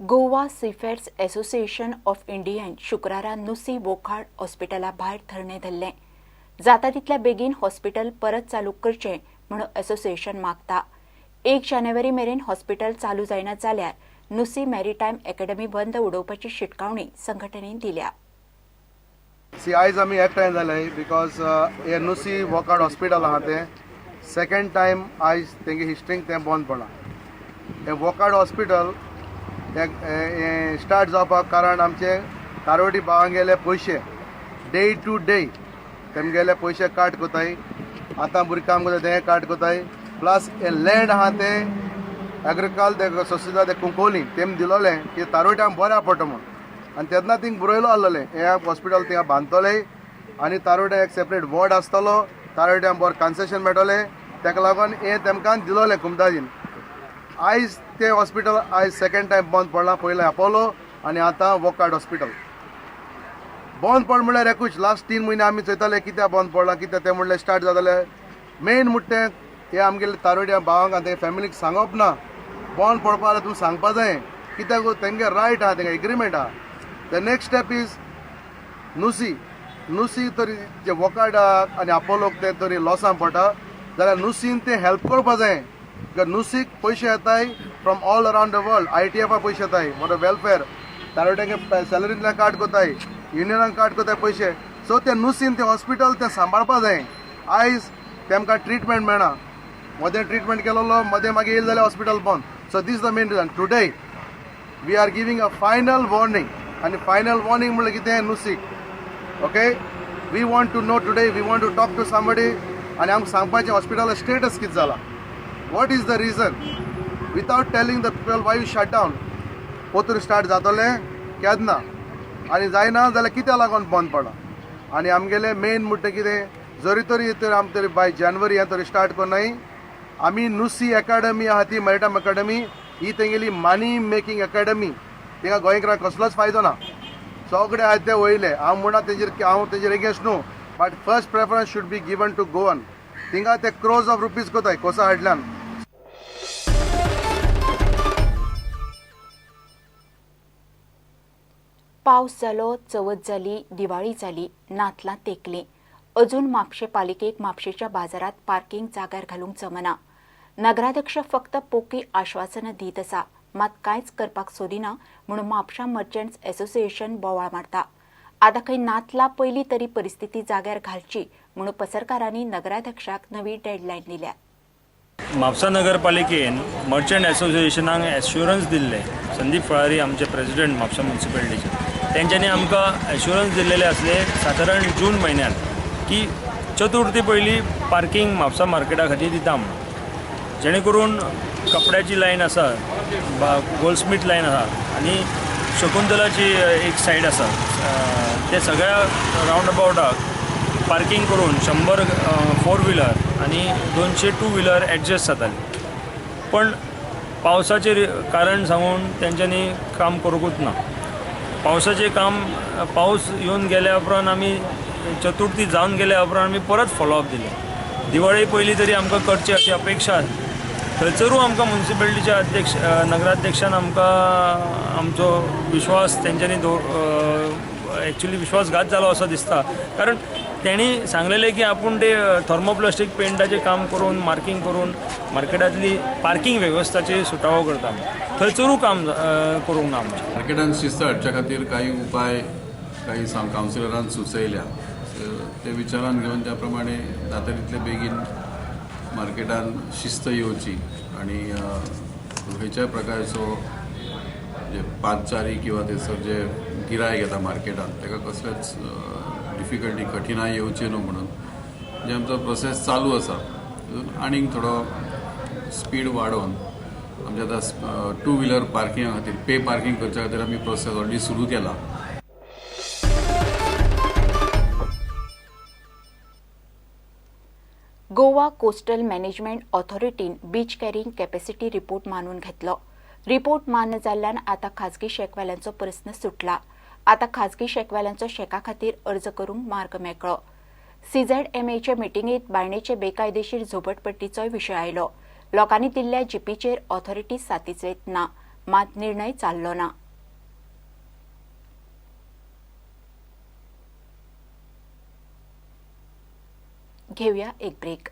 Goa seafarers association of इंडियान शुक्रारा नुसी वोखाड हॉस्पिटला भायर धरणें धरलें. जाता तितल्या बेगीन हॉस्पिटल परत चालू करचें म्हूण असोसिएशन मागता. 1 जानेवारी मेरेन हॉस्पिटल चालू जायना जाल्यार नुसी मॅरीटायम अकॅडमी बंद उडोवपाची शिटकावणी संघटनेन दिल्या. सी, आयज आमी एकठांय जाले because हे नुसी वॉकाड हॉस्पिटल आहा तें सेकंड टायम आयज तेंगे हिस्ट्रींक तें बंद पडलां. हें वॉकाड हॉस्पिटल हें स्टार्ट जावपाक कारण आमचे तारवटी भावांगेले पयशे, डे टू डे तेमगेले पयशे काट कोताय. आतां भुरगीं काम करता तें काट कोताय. प्लस हें लँड आहा तें एग्रीकल ते सोसिदा ते कुंकोली तेम दिलोलें की तारवट्यांक बऱ्या पडटा म्हूण. आनी तेन्ना थिंग बरयलो आहलोलें हें हॉस्पिटल थिंगा बांदतले आनी तारवट्यां एक सेपरेट वॉर्ड आसतलो, तारवट्यांक बरें कन्सेशन मेळटलें. तेका लागून हें तेमकां दिलोलें कुमदाजीन. आयज तें हॉस्पिटल आयज सेकंड टायम बंद पडलां. पयलें अपोलो आनी आतां वॉकाड हॉस्पिटल बंद पड म्हणल्यार एकूच लास्ट 3 म्हयने आमी चोयताले कित्याक बंद पडलां, कित्याक तें म्हणल्यार स्टार्ट जातालें. मेन म्हणटा तें हें आमगेले तारवड्या भावांक आनी ते फॅमिलीक सांगप ना. बंद पडपा जाल्यार तुमी सांगपा जाय, कित्याक तेंगे रायट आहा, तेंगे एग्रीमेंट आहा. The next step is नुसी. नुसी तरी जे वॉकाडाक आनी अपोलोक ते तरी लॉसान पडटा जाल्यार नुसीन ते हेल्प करपा जाय. कित्याक नुसीक पयशे येताय from all around the world. आयटीएफा पयशे येताय फॉर the welfare. तारवट्यांक सॅलरींतल्यान काट कोताय, युनियनाक काट कोताय पयशे. सो ते नुसीन ते हॉस्पिटल ते सांबाळपा जाय. आयज तेमकां ट्रिटमेंट मेळना. मदें ट्रिटमेंट केलोलो, मदें मागीर येयले जाल्यार हॉस्पिटल बंद. So this the main reason today we are giving a final warning. आनी फायनल वॉर्निंग म्हणल्यार कितें नुसीक, okay, we want to know today, we want to talk to somebody आनी आमकां सांगपाचें हॉस्पिटला स्टेटस कितें जाला, what is the reason. Without telling the people why you shut down, पोतून स्टार्ट जातलें केन्ना आनी जायना जाल्यार कित्याक लागून बंद पडला. आनी आमगेलें मेन म्हणटा कितें, जरी तरी तर आम तरी बाय जानेवारी हें तरी स्टार्ट करनाय. आमी नुसी एकाडमी आहा ती मॅरिटायम एकाडमी ही तेंगेली मनी मेकिंग एकाडमी. थिंगा गोंयकारांक कसलोच फायदो ना. सगळे आहात ते वयले. हांव म्हणा तेजेर, हांव तेजेर एगेन्स्ट न्हू, but first preference should be given to Goan. थिंगा ते क्रोर्स ऑफ रुपीज कोताय कोसा हाडल्यान. पावस जालो, चवथ जाली, दिवाळी जाली, नातलां तेंकलीं, अजून म्हापशें पालिकेक म्हापशेच्या बाजारात पार्किंग जाग्यार घालूंक जमना. नगराध्यक्ष फक्त पोकी आश्वासनां दीत आसा, मात कांयच करपाक सोदिना म्हणून म्हापशां मर्चंट्स असोसिएशन बोवाळ मारता. आतां खंय नातलां पयलीं तरी परिस्थिती जाग्यार घालची म्हणून पसरकारांनी नगराध्यक्षाक नवी डेडलायन दिल्या. म्हापसा नगरपालिकेन मर्चंट एसोसिएशनाक एश्युरन्स दिल्ले. संदीप फळारी आमचे प्रेसिडेंट म्हापसा म्युनिसिपालिटीचे, तेंच्यांनी आमकां एश्युरन्स दिल्लेले आसले सादारण जून म्हयन्यात की चतुर्थी पयलीं पार्किंग म्हापसा मार्केटा खातीर दिता म्हणून, जेणे करून कपड्याची लायन आसा, गोल्डस्मीथ लायन आसा आनी शकुंतलाची एक सायड आसा, ते सगळ्या रावंड अबावटाक पार्किंग करून 100 फोर व्हिलर आनी 200 टू व्हिलर एडजस्ट जाताली. पण पावसाचें कारण सांगून तेंच्यांनी काम करूंकूच ना. पावसाचें काम, पावस येवन गेल्या उपरांत, आमी चतुर्थी जावन गेल्या उपरांत आमी परत फॉलोअप दिलें. दिवाळे पयलीं तरी आमकां करचें अशी अपेक्षा आसली. थंयसरूय आमकां म्युनिसिपालिटीच्या अध्यक्ष, नगराध्यक्षान आमकां आमचो विश्वास तेंच्यांनी दवर, एक्चुली विश्वासघात जालो असो दिसता, कारण तेणी सांगलेलें की आपूण ते थर्मोप्लास्टीक पेंटाचें काम करून, मार्किंग करून मार्केटांतली पार्किंग वेवस्थाचेर सुटावो करता. थंयसरूय काम करूंक ना आमचें. मार्केटान शिस्त हाडच्या खातीर काही उपाय काही कावन्सिलरान सुचयल्या. ते विचारान घेवन त्या प्रमाणे जाता तितले बेगीन मार्केटान शिस्त येवची आनी खंयच्याय प्रकारचो जे पादचारी किंवा थंयसर जे गिरायक येता मार्केटान ताका कसलेच डिफिकल्टी, कठिणाय येवची न्हू म्हणून जे आमचो प्रोसेस चालू आसा तितून आनीक थोडो स्पीड वाडोवन आमचे आतां टू व्हिलर पार्किंगा खातीर पे पार्किंग करच्या खातीर आमी प्रोसेस ऑलरेडी सुरू केला. गोवा कोस्टल मॅनेजमेंट ऑथॉरिटीन बीच कॅरिंग कॅपॅसिटी रिपोर्ट मानून घेतलो. रिपोर्ट मान्य जाल्ल्यान आतां खाजगी शॅकवाल्यांचो प्रस्न सुटला. आतां खाजगी शॅकवाल्यांचो शॅका खातीर अर्ज करूंक मार्ग मेकळो. सीझेडएमएचे मिटिंगेत बायणेचे बेकायदेशीर झोपडपट्टीचोय विशय आयलो. लोकांनी दिल्ल्या जीपीचेर ऑथॉरिटी सातिचेत ना. मात निर्णय चाललो ना. घेवया एक ब्रेक.